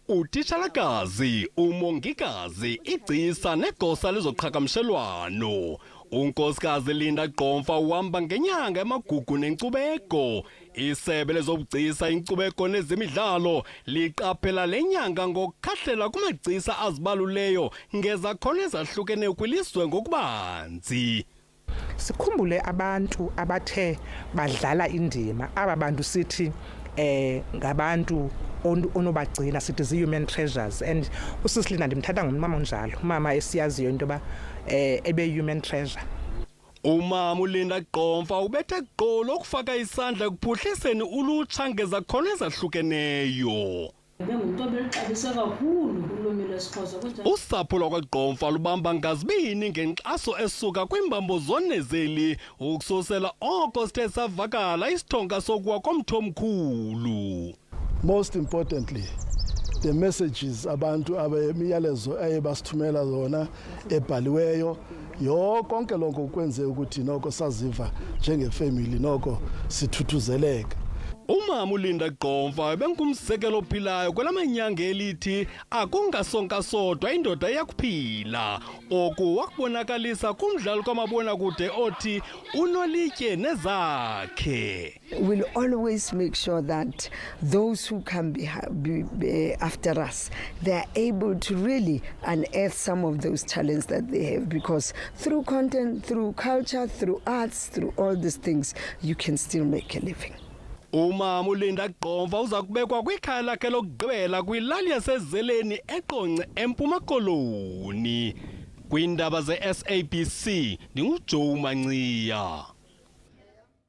Utitshalakazi, umongikazi, igcisa negosa lezoqhagamshelwano. Unkosikazi Linda Gqomfa uhamba ngenyanga emagugu nenkcubeko. Isebe lezobugcisa, inkcubeko nezemidlalo liqaphela le nyanga ngokukhahlela kumagcisa azibaluleyo ngezakhono ezahlukeneyo kwilizwe ngokubanzi. Sikhumbule abantu abathe badlala indima, aba bantu sithi ngabantu onobagcina, sithi zii-human treasures. And usisi Linda ndimthatha ngumama onjalo, umama esiyaziyo into yoba ebe-human treasure. Umama uLinda Gqomfa ubethe gqolo ukufaka isandla ekuphuhliseni ulutsha ngezakhono ezahlukeneyo. Bengumntu obeluxabise kakhulu ulwimi lwesiXhosa kunjalo. Usapho lwakwaGqomfa lubamba ngazibini ngenkxaso esuka kwiimbambo zone zeli ukususela oko sithe savakala isithonga sokuwa komthi omkhulu. Most importantly, the messages abantu abemiyalezo aye basithumela zona ebhaliweyo, yo konke lonko kwenze ukuthi noko saziva njengefamily, noko sithuthuzeleka. Umama uLinda Gqomfa ebengumzekelo ophilayo kwelamanyanga elithi akungasonka sodwa indoda iyakuphila. Oku wakubonakalisa kumdlalo kamabonakude othi Unolitye nezakhe. We'll always make sure that those who come after us, they are able to really unearth some of those talents that they have, because through content, through culture, through arts, through all these things, you can still make a living. Umama uLinda Gqomfa uza kubekwa kwikhaya lakhe lokugqibela kwilali yaseZeleni eQonce eMpuma Koloni. Kwiindaba ze-SABC ndinguJoe Manciya.